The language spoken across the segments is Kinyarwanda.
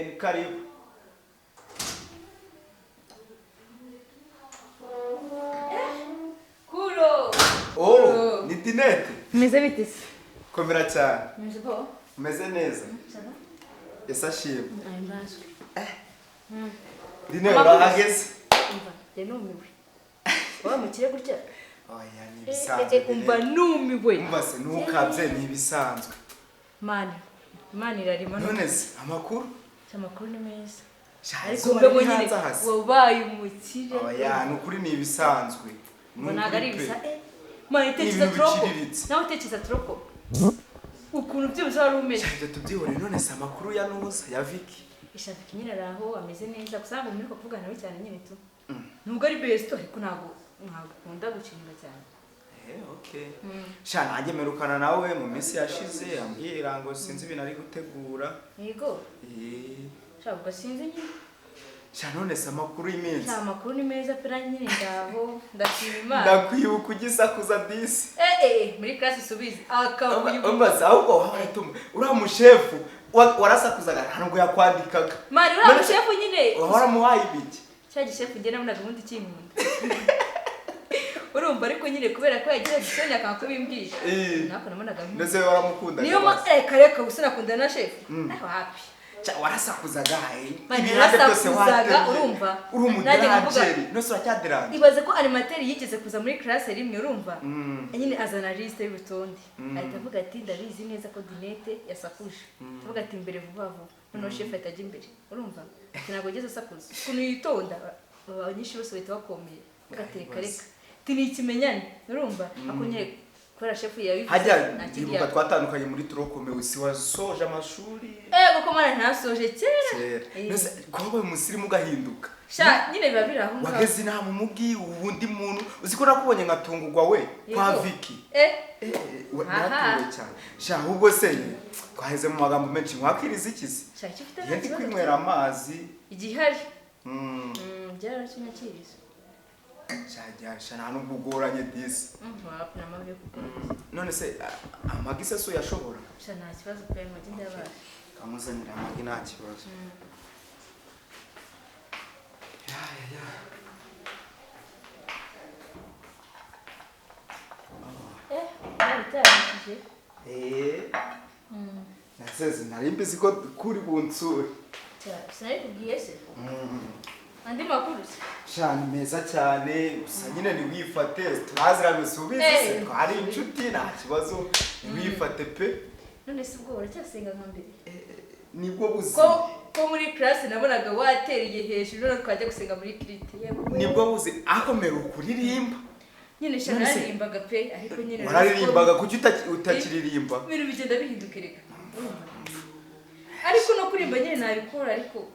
Ni karibu. Kuro. Oh, ni Dinette. Meze bite se? Komera cyane. Meze bo. Umeze neza. Ese ashimwe. Ay, mbaswe. Dine, urahageze? Umva, njye numiwe. Wowe mukire gutya? Oya, ni ibisanzwe. Umva numiwe. Umva se, ntukabye, ni ibisanzwe. Mana, Imana irarima. None se amakuru? Amakuru ni meza. Ariko Ariko nyine wabaye umukire. Oya, ni ukuri, ni ibisanzwe. Ngo ntabwo ari ibisa. Mana, itekereza troko. Nawe utekereza troko. Ukuntu byose wari umeze. Ibyo tubyihoreye. None se amakuru ya Nuza, ya Vicky? Ishaka nyine ari aho, ameze neza, gusa ntabwo mperuka kuvugana nawe cyane nyine tu. Nubwo ari best, ariko ntabwo ukunda gukinga cyane. Eh, okay. Sha, nanjye mperukana nawe mu minsi yashize, ambwira ngo sinzi ibintu ari gutegura. Yego. Eh. Sha, ubwo sinzi nyine. Sha, none se amakuru y'iminsi? Sha, amakuru ni meza pe, nanjye nyine ndaho, ndashima Imana. Ndakwibuka ugisakuza disi. Eh eh, muri class subizi. Akavuyo. Umva se, ahubwo wabaye uriya mushefu warasakuzaga, nta nubwo yakwandikaga. Mari, uriya mushefu nyine. Waramuhaye ibiki? Cya gishefu njye nabonaga ubundi kinkunda. Urumva, ariko nyine kubera ko yagiraga isoni akanga kubimbwira. Nako nabonaga nkunda. Ndetse waramukundaga. Niyo Basi. reka reka, gusa nakundana na shefu. Aho hapi. Cya, warasakuzaga, eh. Mani, Ibihande byose narasakuzaga, wateruye. urumva? Uri Nanjye nkavuga- umuderangeri. Nose uracyaderanje? Ibaze ko animateur yigeze kuza muri classe rimwe, urumva? Nyine azana liste y'urutonde. Ahita avuga ati ndabizi neza ko Dinette yasakuje. Avuga ati imbere vuba vuba. Noneho chef ahita ajya imbere. Urumva? Ati ntabwo ageze asakuza. Ukuntu yitonda, abanyeshuri bose bahita bakomeye. Avuga ati reka reka. Ati ni ikimenyane. Urumva? Ako nyine kubera chef yabivuze. Hajya nta kindi ndibuka yakora. twatandukanye muri turokomewe, si wasoje amashuri? Ego ko mana, ntasoje kera. Kera. Eh. Nose kuba wabaye umusirimu ugahinduka. Sha, nyine biba biri aho ngaho. Wageze inaha mu mugi ubundi muntu, uzi ko nakubonye nkatungurwa we kwa Yego. Vicky. Eh. Eh, Aha. naratunguwe cyane. Sha, ahubwo se twaheze mu magambo menshi, nkwakiriza iki se? Sha, icyo ufite Ngiye nta ndi kibazo. kwinywera amazi. Igihari. Byaroroshye nyakiriza. Sha, sha, nta nubwo ugoranye disi. Wapi, namabi yo kugora. None se amagi se so yashobora? Sha, nta kibazo pe, amagi ndabasha. Kamuzanira amagi, nta kibazo. Ya, ya, ya. Eh, byari. Eh. Naseze nari mbizi ko kuri bunsure. Sinari kubwiye se? Andi makuru se? Sha, ni meza cyane, gusa nyine ntiwifate, turaziranye, subizi se, twari inshuti, nta kibazo, ntiwifate pe. None se ubwo uracyasenga nka mbere? Nibwo buzima. Ko muri classe nabonaga watereye hejuru, none twajya gusenga muri kirite. Yego. Nibwo buzima, akomera ukuririmba. Nyine sha, None se- nararirimbaga pe, ariko nyine Wararirimbaga, kuki utakiririmba? Ibintu bigenda bihinduka reka. Ariko no kuririmba nyine nabikora, ariko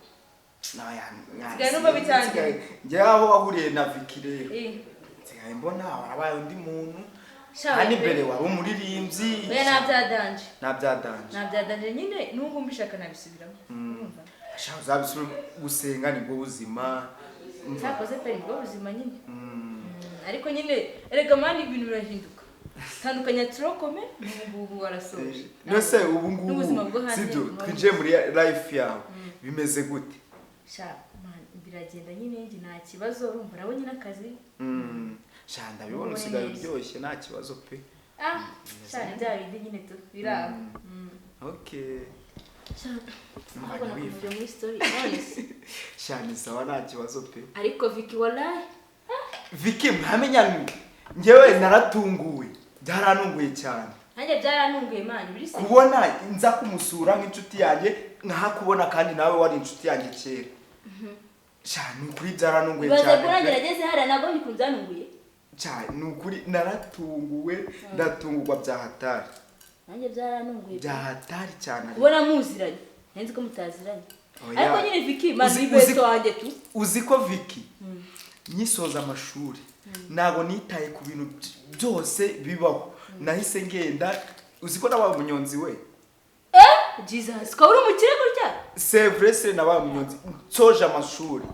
Nsigaye numva bitangiye. Njyewe aho wahuriye na Vicky rero, nsigaye mbona warabaye undi muntu. Sha, Hano pe. imbere wari umuririmbyi. Oya, nta byadanje. Nta byadanje. Nta byadanje nyine, n'ubu mbishaka nabisubiramo. Urumva? Sha, uzabisubiramo, gusenga nibwo buzima. Umva. Cyakoze pe, nibwo buzima nyine. Ariko nyine erega man, ibintu birahinduka. Tandukanya turokome n'ubu ngubu warasoje. Nose ubu ngubu, N'ubuzima bwo hanze sibyo, buba twinjiye muri life yawe, bimeze gute? Sha man, biragenda nyine, njye nta kibazo, urumva nabonye n'akazi. Sha, ndabibona, Ubonye usigaye neza. uryoshye, nta kibazo pe. Ah, sha, ni bya bindi nyine tu biri aho. Okay. Sha, Umva, ahubwo ntiwifate. nakomeje muri story none se. Sha, ni sawa, nta kibazo pe. Ariko Vicky, wallahi. Vicky mwamenyanye, njyewe naratunguwe, byarantunguye cyane. Nanjye byarantunguye man, biri se. Kubona nza kumusura nk'inshuti yanjye nkahakubona, kandi nawe wari inshuti yanjye kera. Sha, ni ukuri byarantunguye Ibaze cyane ko pe. nanjye nageze hariya ntabwo ngikunze, byantunguye. Cyane, ni ukuri naratunguwe, ndatungurwa bya hatari. Nanjye byarantunguye. Bya hatari cyane ariko. Kubona muziranye, nari nzi ko mutaziranye. Oya. Ariko nyine Vicky man, ni Uzi- beto wanjye tu. Uzi ko Vicky nyisoza amashuri ntabwo nitaye ku bintu byose bibaho, nahise ngenda. Uzi ko nabaye umunyonzi we? Eh, Jesus, ukaba uri umukire gutya? C'est vrai, c'est nabaye umunyonzi nsoje amashuri.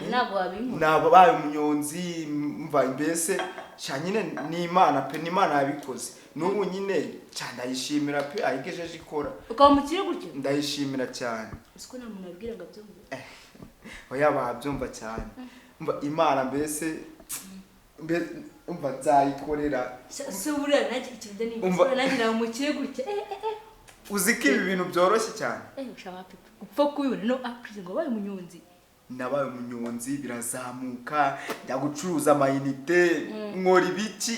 Ntabwo wabinkora. Nabaye umunyonzi, mva mbese sha nyine ni Imana pe, ni Imana yabikoze. N'ubu nyine sha ndayishimira pe, ayigejeje ikora. Ukaba umukire gutyo? Ndayishimira cyane. Uzi ko nta muntu wabwira ngo abyumve? Oya, babyumva cyane. Mva Imana mbese umva nzayikorera. Se buriya nanjye ikintu njya nibaza, Umva. buriya nanjye naba umukire gutya? Uzi ko ibi bintu byoroshye cyane? Ushaka pepe gupfa kubibona no apurize ngo wabaye umunyonzi. Nabaye umunyonzi, birazamuka, njya gucuruza amayinite, nkora ibiki,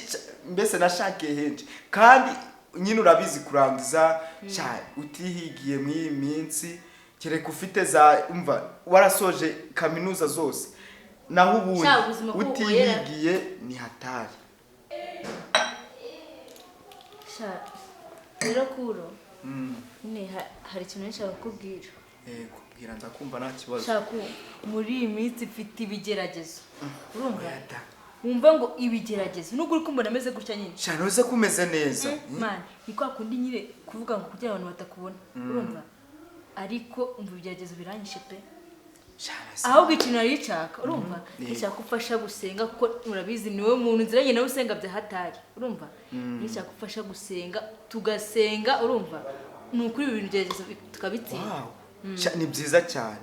mbese nashakiye henshi. Kandi nyine urabizi, kurangiza sha utihigiye muri iyi minsi, kereka ufite za umva warasoje kaminuza zose, naho ubundi Sha, ubuzima ko bugoyera. utihigiye ni hatari. Sha rero kuro, nyine hari ikintu nshaka kukubwira. Yego, bwira, ndakumva, nta kibazo. Shaka, muri iyi minsi mfite ibigeragezo, urumva? Oya da. Wumva ngo ibigeragezo, nubwo uri kumbona ameze gutya nyine. Sha ntuze ko umeze neza. Man, ni kwa kundi nyine kuvuga ngo kugira abantu batakubona, urumva? Ariko umva, ibigeragezo biranyishe pe. Sha, nase- Ahubwo ikintu nari nshaka, urumva, Yego. nshaka ko ufasha gusenga, kuko urabizi ni wowe muntu nziranye nawe usenga bya hatari, urumva? Nshaka ko ufasha gusenga, tugasenga, urumva, ni ukuri ibi bintu bigeragezo tukabitsinda. Wow. Sha, ni byiza cyane,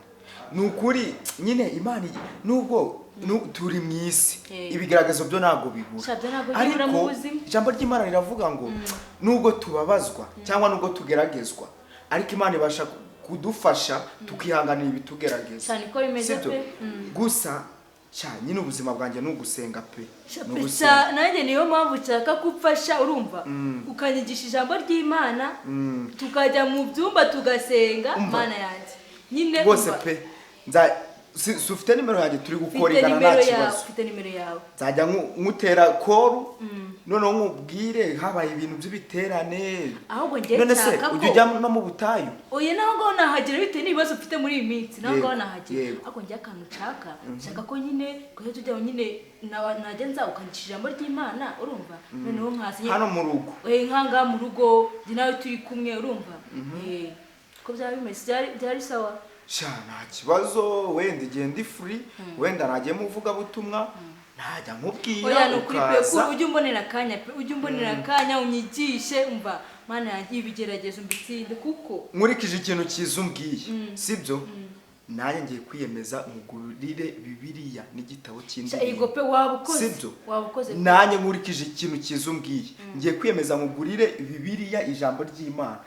ni ukuri nyine Imana nubwo turi mu isi, ibigaragazo byo ntabwo bibura. Sha, byo ntabwo bibura mu Ariko buzima. ijambo ry'Imana riravuga ngo nubwo tubabazwa cyangwa nubwo tugeragezwa, ariko Imana ibasha kudufasha tukihanganira ibitugerageza. Cyane ko bimeze Sibyo? pe. Gusa sha nyine ubuzima bwanjye ni ugusenga pe. Sha, Ni pe, ugusenga. sha, nanjye niyo mpamvu nshaka ko umfasha, urumva, ukanyigisha ijambo ry'Imana, tukajya mu byumba tugasenga. Umva. Mana yanjye nyine, Rwose umva. pe, si ufite nimero yanjye, turi Mfite gukorerana, nta nimero yawe. kibazo. Mfite nimero yawe. Nzajya nkutera call, noneho nkubwire habaye ibintu by'ibiterane. Ahubwo njye None se nshaka ujya ko ujya no mu butayu? Oya, naho ngaho nahagera bitewe n'ibibazo mfite muri iyi minsi, naho Yego, ngaho nahagera. yego. Ariko njye akantu nshaka ko nyine kujya tujya nyine najya nza ukanyigisha ijambo ry'Imana, urumva, noneho nkaza nyine Hano mu rugo? Nkangaha mu rugo, njye nawe turi kumwe, urumva? Ko byaba bimeze, byari sawa. Sha, nta kibazo, wenda igihe ndi free, wenda nagiye mu vugabutumwa, najya nkubwira Oya, ni ukuri pe. ukaza. Ujye umbonera akanya pe, ujye umbonera akanya unyigishe. Umva Mana yanjye, ibigeragezo mbitsinde kuko Nkurikije ikintu cyiza umbwiye, sibyo, nanjye ngiye kwiyemeza nkugurire Bibiliya n'igitabo Sha, cy'indirimbo. yego pe, waba ukoze. Sibyo? Waba ukoze. Nanjye nkurikije ikintu cyiza umbwiye, ngiye kwiyemeza nkugurire Bibiliya, ijambo ry'Imana,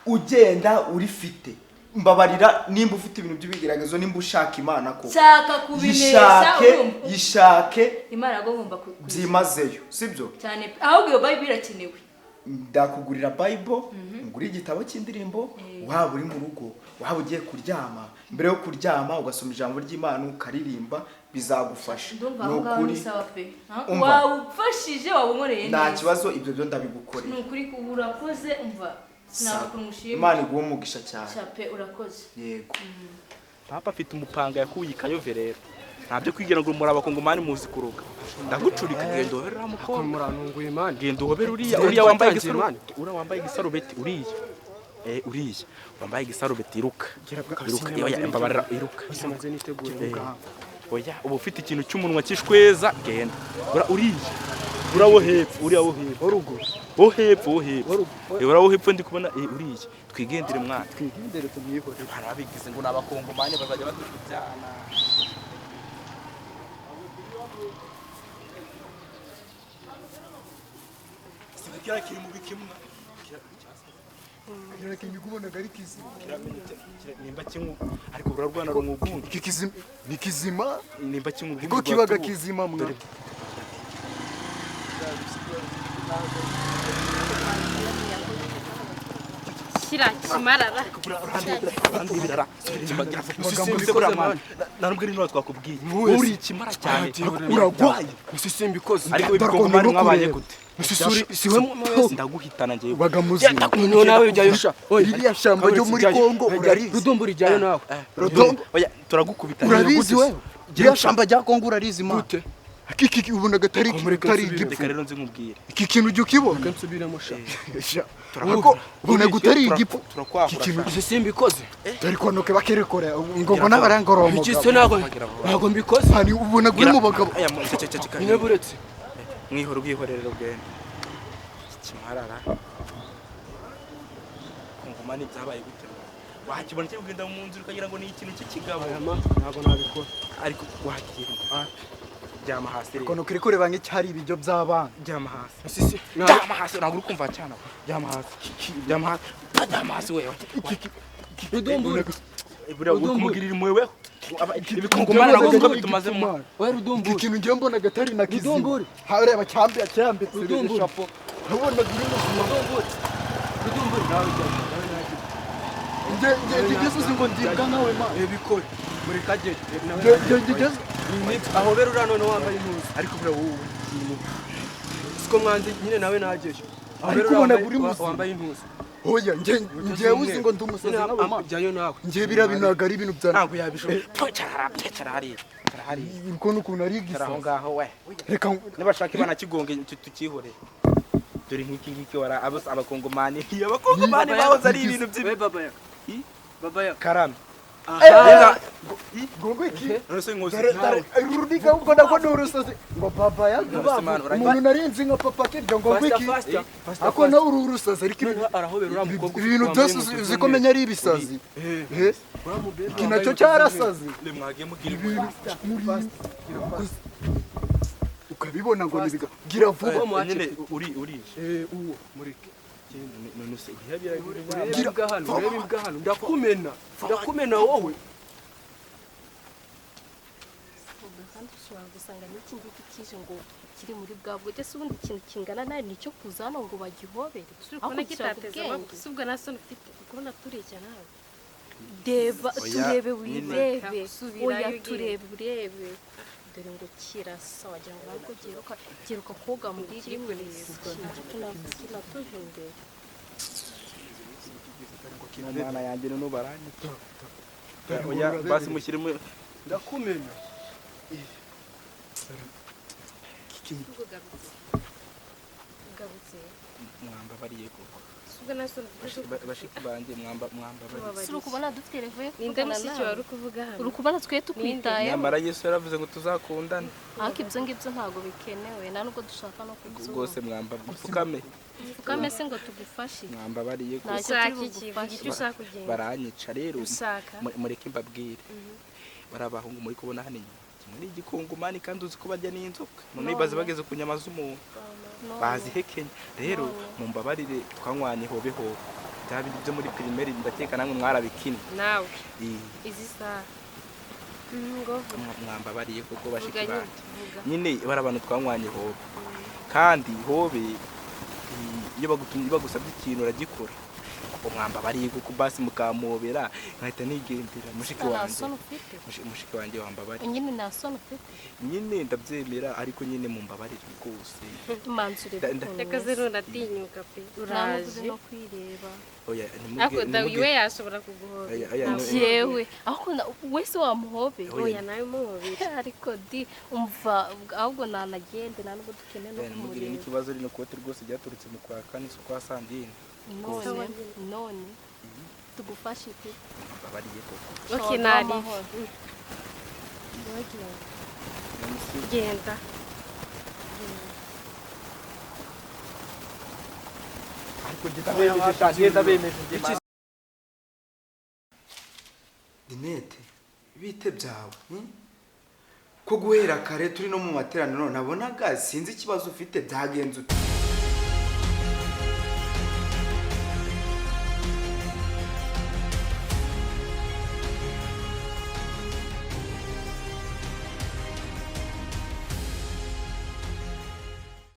ugenda urifite. Mbabarira, nimba ufite ibintu by'ibigeragezo, nimba ushaka Imana ko Nshaka kubinesha. yishake. Urumva? Yishake. Imana agomba Byimazeyo, sibyo? Cyane pe. Ahubwo iyo Bible irakenewe. Ndakugurira Bible, ngurire igitabo cy'indirimbo. Waba uri mu rugo, waba ugiye kuryama, mbere yo kuryama ugasoma ijambo ry'Imana, ukaririmba, bizagufasha. Ndumva Ni aho ngaho ni ukuri. sawa pe. Umva. Waba ufashije, waba unkoreye Nta neza. kibazo, ibyo byo ndabigukorera. Ni ukuri urakoze, umva, sinabura ukuntu ngushima. Imana iguhe umugisha cyane. Sha pe, urakoze. Yego. Papa afite umupanga yakuye i Kayove, rero ntabyo kwigira ngo muri abakongomani muzi kuroga. Ndagucurika, genda uhobere uriya mukobwa. Murantunguye man. Genda uhobere uriya, Ziriya uriya wambaye twatangiye, man. uriya wambaye igisarubeti, uriya uriya wambaye igisarubeti, iruka, iruka. Oya, mbabarira, iruka. Maze nitegure ngaha. Oya, uba ufite ikintu cy'umunwa cy'ishweza, genda. Uriya uriya wo hepfo, uriya wo hepfo, Ruguru. Wo hepfo, wo hepfo. Wo Uriya wo hepfo ndi kubona, uriya, twigendere mwana. Twigendere, tumwihorere. Hari abigize ngo ni abakongomani, bazajya batukubyana. Kiriya kiri mu bikemwa. Kubonaga ari kizima. Nimba kimwe ariko urarwana rumugunda. Iki kizima ni kizima. Nimba kimwe. Ko kibaga kizima mwa. Shyira kimarara. Ntabwo ari none twakubwiye, wowe uri ikimara cyane, uragwaye. Simbikoze. Ariko ibikongomani mwabaye gute? Siwe. Ndaguhitana njyewe. Baga muzima. Noneho nawe ujyayo sha. Ririya shyamba ryo muri Kongo urarizi? Rudombo, rijyayo nawe. Rodongo. Oya, turagukubita. Urabizi wewe? Ririya shyamba rya Kongo urarizi ma? Gute? Iki ubonaga atari Mureke atari nsubire. igipfu. Reka rero nzi nkubwire. Iki kintu ujya ukibona? Reka nsubiremo sha. Sha, ariko ubonaga utari igipfu. Turakwahura. Iki kintu Ese simbikoze. Dore ko nuke bakirekora ngo ngo n'abarangorora Iki umugabo. se ntago mbikoze. Hani ubonaga uri mu bagabo. Aya mu cece cece. Nyine buretse. Mwihora ubwihorere bwende. Kimarara. Kongomani byabaye gute? Wakibona cyo kugenda mu nzira ukagira ngo ni ikintu cy'ikigabo. Aya ma ntago nabikora. Ariko wakiye. Ryama hasi rero. Kono kiri kureba nk'icyari ibiryo by'abana. Ryama hasi. Sisi Ryama hasi ntabwo uri kumva cyane. Ryama hasi. Ryama hasi. Ryama hasi wewe. Rudumburi. Buriya uri kumugirira impuhwe weho. Ibikongomani ntabwo uzi ko bitumazemo. We Iki Rudumburi. kintu ngiye mbonaga atari na kizima. Rudumburi. Hareba cyambe cyambitse Rudumburi. ishapo. Ubonaga uri muzima. Rudumburi. Rudumburi nawe jya. Nawe najye. Nge nge ngigeze uzi ngo ndibwa nkawe ma. Bikore. Mureka agere. Nawe Nge nge ngigeze ahobera uriya none wambaye impuzu. Ariko buriya wowe uri ikintu. Siko mwanze nyine nawe nageje. Ariko ubonaga uri muzima. Wambaye impuzu. Oya nge nge uzi ngo ndi umusazi nkawe ma. Jyayo nawe. Nge biriya bintu ntabwo ari ibintu bya Ntabwo yabishobora. Cara cara hariya. Cara hariya. Ukuntu ukuntu ari Cara aho igisazi. ngaho we. Reka Nibashaka ibana kigonge tukihorere. Dore nk'iki ngiki wara abakongomani. Abakongomani bahoze ari ibintu by'ibi. We baba ya. Baba ya. Karame. ngo iki? None se nkozi. Dore dore uruniga ubwo nabwo ni urusazi ngo baba yaga. None se man, Umuntu narinzi nka papa kirya ngo Faster iki? faster. Ako nawe uri urusazi ariko Noneho arahobera uriya mukobwa ufite ibintu wambaye byose inkweto uzi ko z'umweru. menya ari ibisazi. Eh, Uriya mubebe iki wambaye nacyo inkweto cyarasaze. Mwagiye mugira Ukabibona ngo nibiga gira vuba. z'umweru. nyine uri uri. Uwo mureke. None se ihabira Urebe imbwa hano, urebe imbwa hano. Ndakumena. Ndakumena wowe. Kandi ushobora gusanga n'iki ngiki kije ngo kiri muri bwa bwo se ubundi ikintu kingana nawe nicyo kuza hano ngo bagihobere. Turi kubona Aho kugira kitateze ubwenge. amaboko si ubwo nta soni ufite uri kubona tureshya nawe. Deba Oya, turebe nyine. wirebe. Subirayo Oya ugenda. turebe urebe. Dore ngo kirasa wagira ngo ntabwo giheruka giheruka koga muri rimwe kinatuje imbere. Mwana yanjye none baranyica. Oya basi mushyiremo Ndakumena. Ugarutse mwambabariye koko. si ubwo nta soni ufite Bashiki banjye mwambabariye. Si uri kubona dufite revo yo ninde kuvugana mushiki wawe nawe? uri kuvuga hano? Uri kubona twe tukwitayeho? Nyamara Yesu yaravuze ngo tuzakundane. Ariko ibyo ngibyo ntabwo bikenewe nta nubwo dushaka no kubyumva. Rwose mwamba mupfukame. Pfukame se ngo tugufashe. Mwambabariye koko. Ntacyo Ushaka turi iki? Vuga bugufashe. icyo ushaka kugenda. Baranyica rero. Ushaka. Mureke mbabwire. Bari abahungu muri kubona hano inyuma. Kimwe ni igikongomani kandi uzi ko barya n'inzoka. None baza bageze ku nyama z'umuntu. Bazihekenya. Rero mumbabarire twanywanye hobe hobe. Bya bindi byo muri primaire ndakeka namwe mwarabikinnye. Nawe Eh, izi saha ngo Mwambabariye koko bashiki vuga nyine banjye. vuga. Nyine bari abantu twanywanye hobe. Kandi hobe iyo bagutumye bagusabye ikintu uragikora. Ubwo mwambabariye kuko basi mukampobera nkahita nigendera mushiki Nta wanjye. soni ufite. Mushiki wanjye wambabariye. Nyine nta soni ufite. Nyine ndabyemera ariko nyine mumbabarire rwose. Manzi urebe ukuntu Reka umeze. ze nunatinyuka pe Nta nubwo uraje. uzi no kwireba. Oya Ariko ntimubwe we yashobora kuguhobera. Oya, oya, Ntabwo Yewe aho wese wamuhobera. Oya nawe umuhobera. Ariko di umva ahubwo nanagende nta nubwo dukeneye no Oya, ntimugire kumureba. n'ikibazo rino kote rwose ryaturutse mu kwa kane si ukwa sandine. None none tugufashe iki? Mwambabariye koko. Ok Ushobora nari. amahoro. Genda. Ariko ngenda bemeje sha ngenda bemeje njye. Dinete bite byawe ko guhera kare turi no mu materaniro nabonaga sinzi ikibazo ufite byagenze ute.